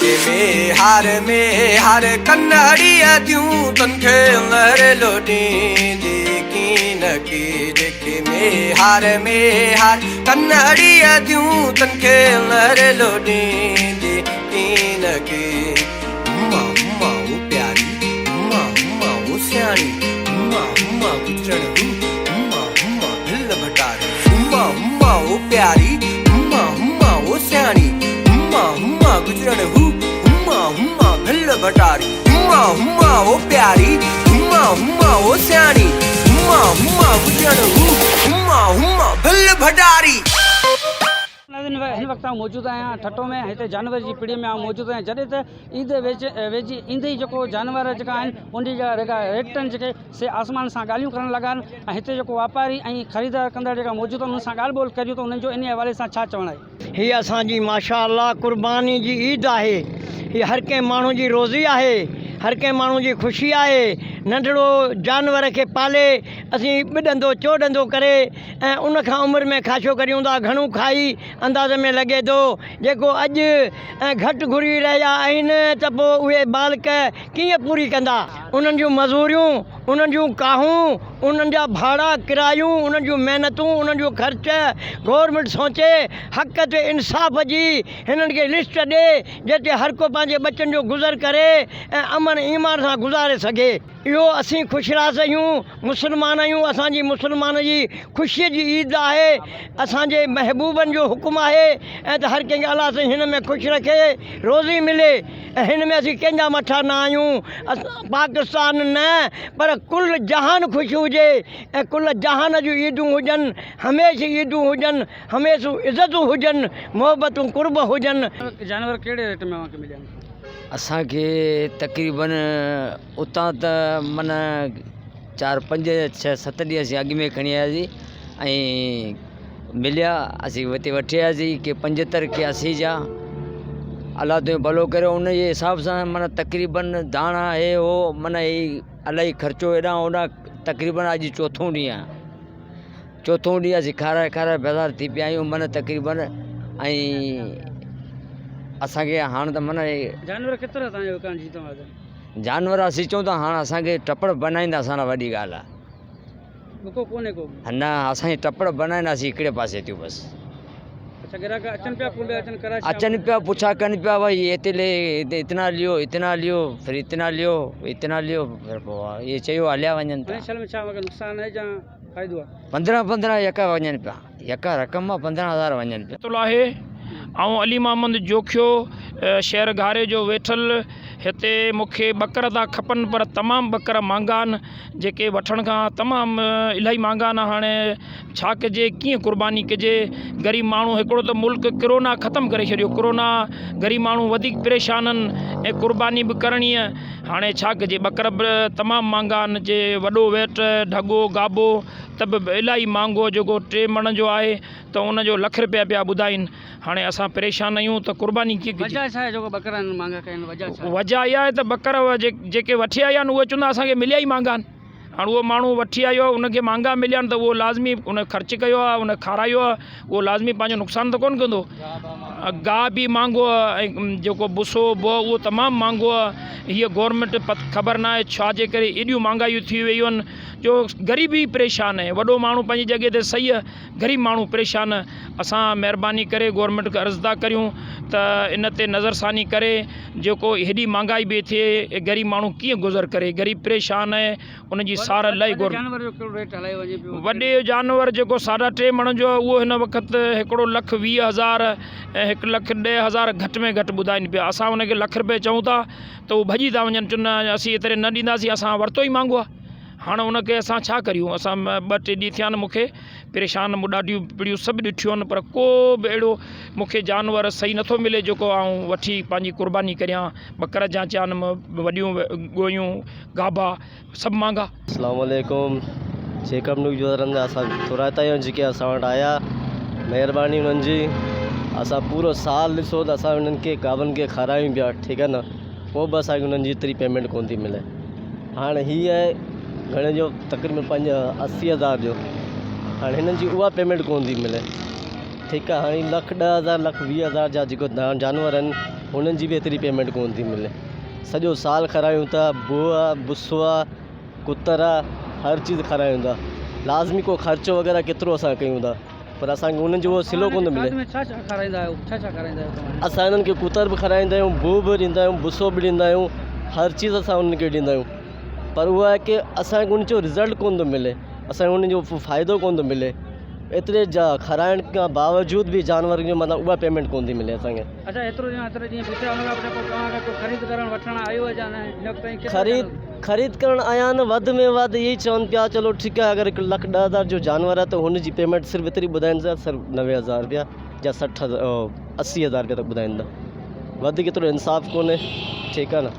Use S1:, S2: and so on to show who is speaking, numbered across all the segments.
S1: جيڪي ميهار ميهار ڪنڙيء ديون تن کي لهر لوڏيندي ڪينڪي جيڪي ميهار ميهار ڪنڙيء ديون تن کي لهر لوڏيندي ڪينڪي هما هما او پياري هما هما او سياڻي هما هما گجرڻ هو هما هما ڀل ڀٽاري هما هما او پياري هما هما او سياڻي هما هما گجرڻ هو هما هما ڀل ڀٽاري هما هما او پياري هما هما او سياڻي هما هما گجرڻ هو هما هما ڀل ڀٽاري.
S2: ناظرين هن وقت آئون موجود آهيان ٺٽو ۾ هتي جانور جي پڙي ۾ آئون موجود آهيان جڏهن ته عيد ويجهي ايندي ئي جيڪو جانور جيڪا آهن ان جا جيڪا ريٽ آهن جيڪي سي آسمان سان ڳالهيون ڪرڻ لڳا آهن ۽ هتي جيڪو واپاري ۽ خريدار ڪندڙ جيڪا موجود آهن انهن سان ڳالهه ٻولهه ڪريون ته انهن جو انهي حوالي سان ڇا چوڻ آهي.
S3: هي اسان جي ماشاء الله قرباني جي عيد آهي هي هر ڪنهن ماڻهو جي روزي آهي هر ڪنهن ماڻهو جي خوشي آهي ننڍڙو جانور کي پالي اسين ٻڏندو چوڏندو ڪري ۽ ان کان عمر ۾ خاشو ڪريون ٿا گهڻو کائي انداز ۾ لڳي ٿو جيڪو اڄ ۽ گهٽ گهري رهيا آهن ته پوء اهي ٻالڪ ڪيئن پوري ڪندا انهن جون مزوريون انهن جون ڪاهون انهن جا ڀاڙا ڪرايون انهن جون محنتون انهن جو خرچ گورنمينٽ سوچي حق تي انصاف جي هنن کي لسٽ ڏي جتي هر ڪو پنهنجي ٻچن جو گذر ڪري ۽ امن ايمان سان گذاري سگهي. اهو اسين خوش راس آهيون مسلمان آهيون اسان جي مسلمان جي خوشي جي عيد آهي اسان جي محبوبن جو حڪم آهي ۽ ته هر ڪنهن کي الله سائين هن ۾ خوش رکي روزي ملي ۽ هن ۾ اسين ڪنهن جا مٺا نه آهيون پاڪستان نه پر ڪل جهان خوش هجي ۽ ڪل جهان جون عيدون هجن هميشه عيدون هجن هميشه عزتون هجن محبتون قرب هجن.
S2: جانور ڪهڙي ريٽ ۾ اوهان کي مليا آهن؟
S4: اسان کي تقريبن اتان ته من چار پنج ڇهه ست ڏينهن اسين اڳ ۾ کڻي آياسين ۽ مليا اسين اتي وٺي آياسين ڪي پنجهتر ڪي اسي جا الله تنهنجو ڀلو ڪري ان جي حساب سان من تقريبن داڻا هي هو من هي الاهي خرچو هيڏانهن هوڏانهن تقريبن اڄ چوٿون ڏينهن آهي چوٿون ڏينهن اسين کارائي کارائي بيزار ٿي پيا آهيون من تقريبن ۽ اسانکي هاڻ ته من
S2: جانور ڪيترا تان جو وڪاڻجي ٿا وڃن؟
S4: جانور اسين چئون ٿا هاڻ اسانکي ٽپڙ بنائيندا اسان لاء وڏي ڳالهه آهي.
S2: ٻڪو ڪونهي ڪو.
S4: نه اسان ٽپڙ بنائين اسين هڪڙي پاسي ٿيون بس.
S2: اچھا گراهڪ اچن پيا ڪونڊ اچن ڪراچي
S4: اچن پيا پڇا ڪن پيا ڀائي ايتري لي اتنا ليو اتنا ليو پھر اتنا ليو اتنا ليو پھر پوء اهي چيو هليا وڃن ٿا.
S2: هن سال ۾ ڇا نقصان آهي يا فائدو آهي؟
S4: پندرهن پندرهن يڪا وڃن پيا يڪا رقم مان 15 هزار وڃن پيا.
S5: ورتل آهي. آئون علي محمد جوکيو شهر گهاري جو ويٺل هتي مون کي ٻڪر ٿا کپن پر تمام ٻڪر مھانگا آهن جيڪي وٺڻ کان تمام الاهي مھانگا آهن هاڻي ڇا ڪجي ڪيئن قرباني ڪجي غريب ماڻهو هڪڙو ته ملڪ ڪرونا ختم ڪري ڇڏيو ڪرونا غريب ماڻهو وڌيڪ پريشان آهن ۽ قرباني به ڪرڻي آهي هاڻي ڇا ڪجي ٻڪر به تمام مھانگا آهن جي وڏو ويٽ ڍڳو گابو ته به الاهي مھانگو جيڪو ٽي مڻ جو آهي ته ان جو لک رپيا پيا ٻڌائين هاڻي اسان پريشان آهيون ته قرباني ڪيئن ڪجي.
S2: وجهه ڇا آهي جيڪو ٻڪر آهن مھانگا ڪيا آهن وجهه ڇا آهي؟
S5: وجهه اها آهي ته ٻڪر جيڪي وٺي آيا آهن اهي چوندا اسان کي مليا ئي مھانگا آهن هاڻي اهو ماڻهو وٺي آيو آهي ان کي مھانگا مليا آهن ته اهو لازمي ان خرچ ڪيو آهي ان کارايو آهي اهو لازمي پنهنجو نقصان ته ڪونه ڪندو گاهه به مهانگو آهي ۽ جيڪو ڀوسو به اهو تمام مهانگو آهي هيء گورنمينٽ خبر نه آهي ڇا جي ڪري ايڏيون مهانگايون ٿي ويون آهن جو غريب ئي پريشان آهي وڏو ماڻهو پنهنجي جڳهه تي صحيح آهي غريب ماڻهو پريشان آهي اسان مهرباني ڪري گورنمينٽ کي عرض ٿا ڪريون ته ان تي نظرثاني ڪري جيڪو هيڏي مهانگائي به ٿئي غريب ماڻهو ڪيئن گذر ڪري غريب پريشان آهي ان جي سار لئي
S2: وڏي جانور جو ڪهڙو ريٽ هلايو وڃي پيو؟
S5: وڏي جانور جيڪو ساڍا ٽي مڻ جو آهي اهو هن وقت هڪڙو لک ويهه هزار ۽ هڪ لک ڏهه هزار گهٽ ۾ گهٽ ٻڌائين پيا اسان ان کي لک رپئي چئون ٿا ته هو ڀڄي ٿا وڃن چون نه اسين ايتري نه ڏينداسين اسان ورتو ئي مهانگو آهي هاڻ ان کي اسان ڇا ڪريون اسان ٻه ٽي ڏينهن ٿيا آهن مون کي پريشان مون ڏاڍيون پڙيون سڀ ڏٺيون آهن پر ڪو به اهڙو مون کي جانور صحيح نٿو ملي جيڪو آئون وٺي پنهنجي قرباني ڪريان ٻڪر جانچيا آهن وڏيون ڳويون گابا سڀ مھانگا.
S6: اسلام عليڪم جيڪب نيوز وارن جا اسان ٿورائتا آهيون جيڪي اسان وٽ آيا مهرباني انهن جي اسان پورو سال ڏسو ته اسان انهن کي گابن کي کارايون پيا ٺيڪ آهي نه پوء به اسانکي انهن جي ايتري پيمينٽ ڪونه ٿي ملي هاڻي هي آهي گهڻي جو تقريبن پنج اسي هزار جو هاڻي هنن جي اها پيمينٽ ڪونه ٿي ملي ٺيڪ آهي هاڻي لک ڏهه هزار لک ويهه هزار جا جيڪو جانور آهن. هنن جي به ايتري پيمينٽ ڪونه ٿي ملي. سڄو سال کارايون ٿا بوهه آ بسو آ ڪتر آ هر چيز کارايون ٿا لازمي ڪو خرچو وغيره ڪيترو اسان ڪيون ٿا پر اسان کي انهن جو اهو صلو ڪونه ٿو ملي.
S2: ڇا ڇا کارائيندا آهيو ڇا ڇا کارائيندا آهيو توهان؟
S6: اسان انهن کي ڪتر به کارائيندا آهيون بوهه به ڏيندا آهيون بسو به ڏيندا آهيون هر چيز اسان انهن کي ڏيندا آهيون پر اهو آهي ڪي اسان کي ان جو رزلٽ ڪونه ٿو ملي اسان کي ان جو فائدو ڪونه ٿو ملي ايتري جا کارائڻ کان باوجود به جانورن جو مطلب اها پيمينٽ ڪونه ٿي ملي اسان کي.
S2: اڇا ايترو ڏينهن ايترا ڏينهن بيٺا ان کان پوء توهان کي ڪو خريد ڪرڻ وٺڻ آيو آهي يا نه هن وقت تائين ڪيترا
S6: خريد خريد ڪرڻ آيا آهن وڌ ۾ وڌ اهي ئي چون پيا چلو ٺيڪ آهي اگر هڪ لک ڏهه هزار جو جانور آهي ته هن جي پيمينٽ صرف ايتري ٻڌائين ٿا صرف 90 هزار رپيا يا 60 هزار 80 هزار رپيا تڪ ٻڌائين ٿا وڌيڪ ايترو انصاف ڪونهي ٺيڪ آهي نه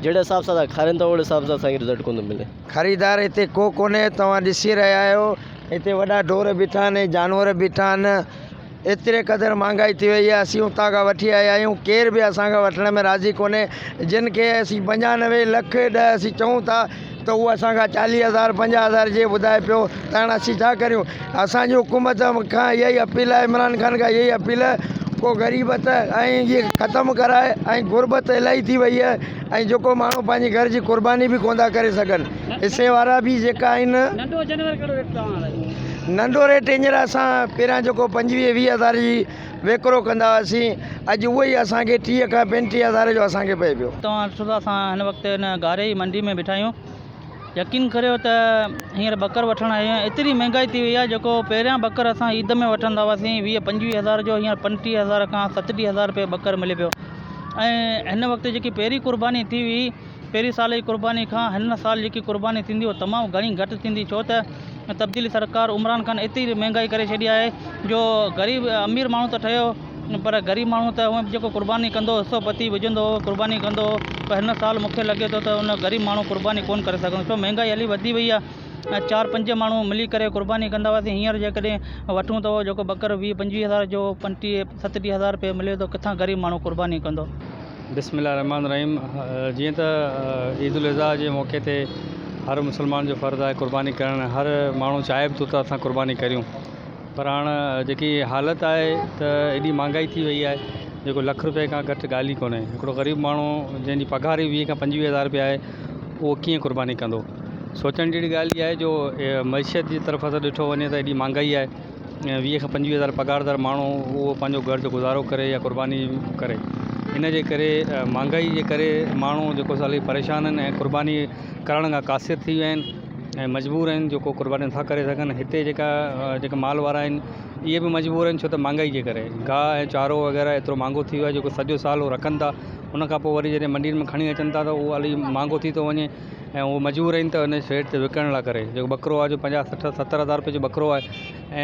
S6: جهڙي حساب سان اسان کارائين ٿا اهڙي حساب سان اسان کي رزلٽ ڪونه ٿو ملي.
S7: خريدار هتي ڪو ڪونهي توهان ڏسي رهيا آهيو هتي وڏا ڍور بيٺا آهن ۽ جانور بيٺا آهن ايتري قدر مهانگائي ٿي وئي آهي اسين اتان کان وٺي آيا آهيون ڪير به اسان کان وٺڻ ۾ راضي ڪونهي جن کي اسين 95 لک ڏهه اسين چئون ٿا ته هو اسان کان 40 هزار 50 هزار جي ٻڌائي پيو ته هاڻ اسين ڇا ڪريون اسانجي حڪومت کان اها ئي اپيل آهي عمران خان کان اها ئي اپيل آهي ڪو غريبت ۽ هي ختم ڪرائي ۽ غربت الاهي ٿي وئي آهي ۽ جيڪو ماڻهو پنهنجي گهر جي قرباني به ڪونه ٿا ڪري سگهن حصي وارا به جيڪا آهن.
S2: ننڍو جانور ڪهڙو ريٽ توهان هلايو؟
S7: ننڍو ريٽ هينئر اسان پهريان جيڪو 25 20 هزار جي ويڪرو ڪندا هئاسين اڄ اهو ئي اسان کي 30 کان 35 هزار جو اسان کي پئي پيو.
S8: توهان ڏسو ته اسان هن وقت هن گاري جي منڊي ۾ بيٺا آهيون يقين ڪريو ته هينئر ٻڪر وٺڻ آيا آهيون ايتري مهنگائي ٿي وئي آهي جيڪو پهريان ٻڪر اسان عيد ۾ وٺندا هئاسين 20 25 هزار جو هينئر 35 هزار کان 37 هزار رپئي ٻڪر ملي پيو ۽ هن وقت جيڪي پهرين قرباني ٿي هئي پهرين سال جي قرباني کان هن سال جيڪي قرباني ٿيندي اها تمام گهڻي گهٽ ٿيندي ڇو ته تبديلي سرڪار عمران خان ايتري مهنگائي ڪري ڇڏي آهي جو غريب امير ماڻهو ته ٺهيو پر غريب ماڻهو ته هونئن به جيڪو قرباني ڪندو حصو پتي وجهندو هو قرباني ڪندو هو پر هن سال مونکي لڳي ٿو ته ان غريب ماڻهو قرباني ڪونه ڪري سگهندو ڇو مهنگائي هلي وڌي وئي آهي ۽ چار پنج ماڻهو ملي ڪري قرباني ڪندا هئاسين هينئر جيڪڏهن وٺون ته اهو جيڪو ٻڪر 20 25 هزار جو 35 37 هزار رپئي ملي ٿو ڪٿان غريب ماڻهو قرباني ڪندو.
S9: بسم الله الرحمٰن الرحيم جيئن ته عيد الاضحيٰ جي موقعي تي هر مسلمان جو فرض آهي قرباني ڪرڻ هر ماڻهو چاهي به ٿو ته اسان قرباني ڪريون پر هاڻ جيڪي حالت آهي ته ايڏي مهانگائي ٿي وئي آهي جيڪو لک روپئي کان گهٽ ڳالهه ئي ڪونهي هڪڙو غريب ماڻهو جنهن جي پگهار ئي 20 کان 25 هزار رپيا آهي اهو ڪيئن قرباني ڪندو سوچڻ جهڙي ڳالهه اها آهي جو معيشت جي طرف سان ڏٺو وڃي ته ايڏي مهانگائي آهي 20 کان 25 هزار پگهاردار ماڻهو اهو پنهنجو گهر جو گذارو ڪري يا قرباني ڪري ان جي ڪري مهانگائي جي ڪري ماڻهو جيڪو سو الاهي پريشان آهن ۽ قرباني ڪرڻ کان قاصر ٿي ويا آهن ۽ مجبور آهن جو ڪو قرباني نٿا ڪري سگهن هتي جيڪا جيڪا مال وارا آهن اهي به مجبور آهن ڇو ته مهانگائي جي ڪري گاهه ۽ چارو وغيره ايترو مهانگو ٿي ويو آهي جيڪو سڄو سال هو رکن ٿا ان کان پوء وري جڏهن منڊين ۾ کڻي اچن ٿا ته اهو الاهي مهانگو ٿي ٿو وڃي ۽ اهو مجبور آهن ته ان ريٽ تي وڪڻڻ لاء ڪري جيڪو ٻڪرو آهي جو 50 60 70 هزار روپئي جو ٻڪرو آهي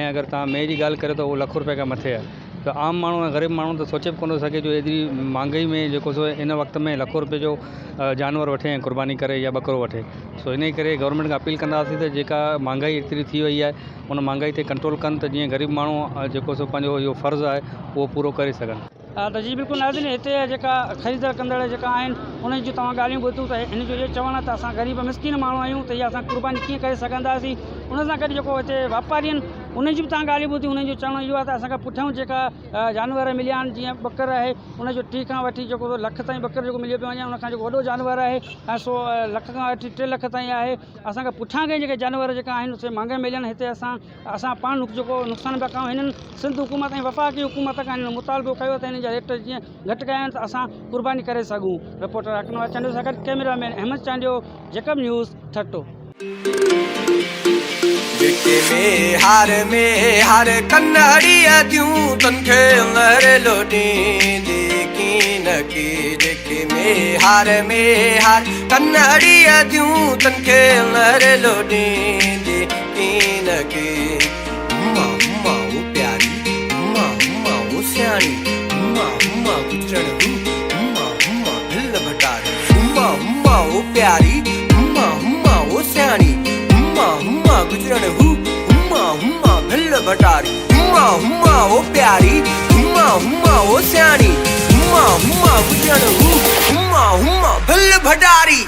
S9: ۽ اگر توهان مينهن جي ڳالهه ڪريو ته اهو لک روپئي کان مٿي آهي ته عام ماڻهو ۽ غريب ماڻهو ته سوچي به ڪونه ٿو سگهي جو ايتري مهانگائي ۾ جيڪو سو ان وقت ۾ لکو روپئي جو جانور وٺي ۽ قرباني ڪري يا ٻڪرو وٺي سو انهي ڪري گورنمينٽ کان اپيل ڪنداسين ته جيڪا مهانگائي ايتري ٿي وئي آهي ان مهانگائي تي ڪنٽرول ڪن ته جيئن غريب ماڻهو جيڪو سو پنهنجو اهو فرض آهي اهو پورو ڪري سگهن.
S2: ته جي بلڪل ناظرين هتي جيڪا خريدار ڪندڙ جيڪا آهن انهن جون توهان ڳالهيون ٻڌيون ته هن جو اهو چوڻ آهي ته اسان غريب مسڪين ماڻهو آهيون ته اها اسان قرباني ڪيئن ڪري سگهنداسين ان سان گڏ جيڪو هتي واپاري آهن انهن جون به توهان ڳالهيون ٻڌيون انهن جو چوڻ اهو آهي ته اسان کي پٺيان جيڪا جانور مليا آهن جيئن ٻڪر آهي ان جو 3 کان وٺي جيڪو لک تائين ٻڪر جيڪو مليو پيو وڃي ان کان جيڪو وڏو جانور آهي ۽ سو لک کان وٺي 3 لک تائين آهي اسان کي پٺيان کان جيڪي جانور جيڪا آهن سي مهانگا مليا آهن هتي اسان اسان پاڻ جيڪو نقصان پيا ڪيون هنن سنڌ حڪومت ۽ وفاقي حڪومت کان هنن مطالبو ڪيو ته هنن جا ريٽ جيئن گهٽ ڪيا وڃن ته اسان قرباني ڪري سگهون رپورٽر حق نواز چانڊيو سان گڏ camera man Ahmed Chandio Jacob news Thatta.
S1: جيڪي ميهار ميهار ڪنڙيء ديون تن کي مهر لوڏيندي ڪينڪي جيڪي ميهار ميهار ڪنڙيء ديون تن کي مهر لوڏيندي ڪينڪي هما هما او پياري هما هما او سياڻي هما هما گجرڻ هو هما هما ڀل ڀٽاري هما هما او پياري هما هما او سياڻي هما هما گجرڻ هو هما هما ڀل ڀٽاري هما هما او پياري هما هما او سياڻي هما هما گجرڻ هو هما هما ڀل ڀٽاري.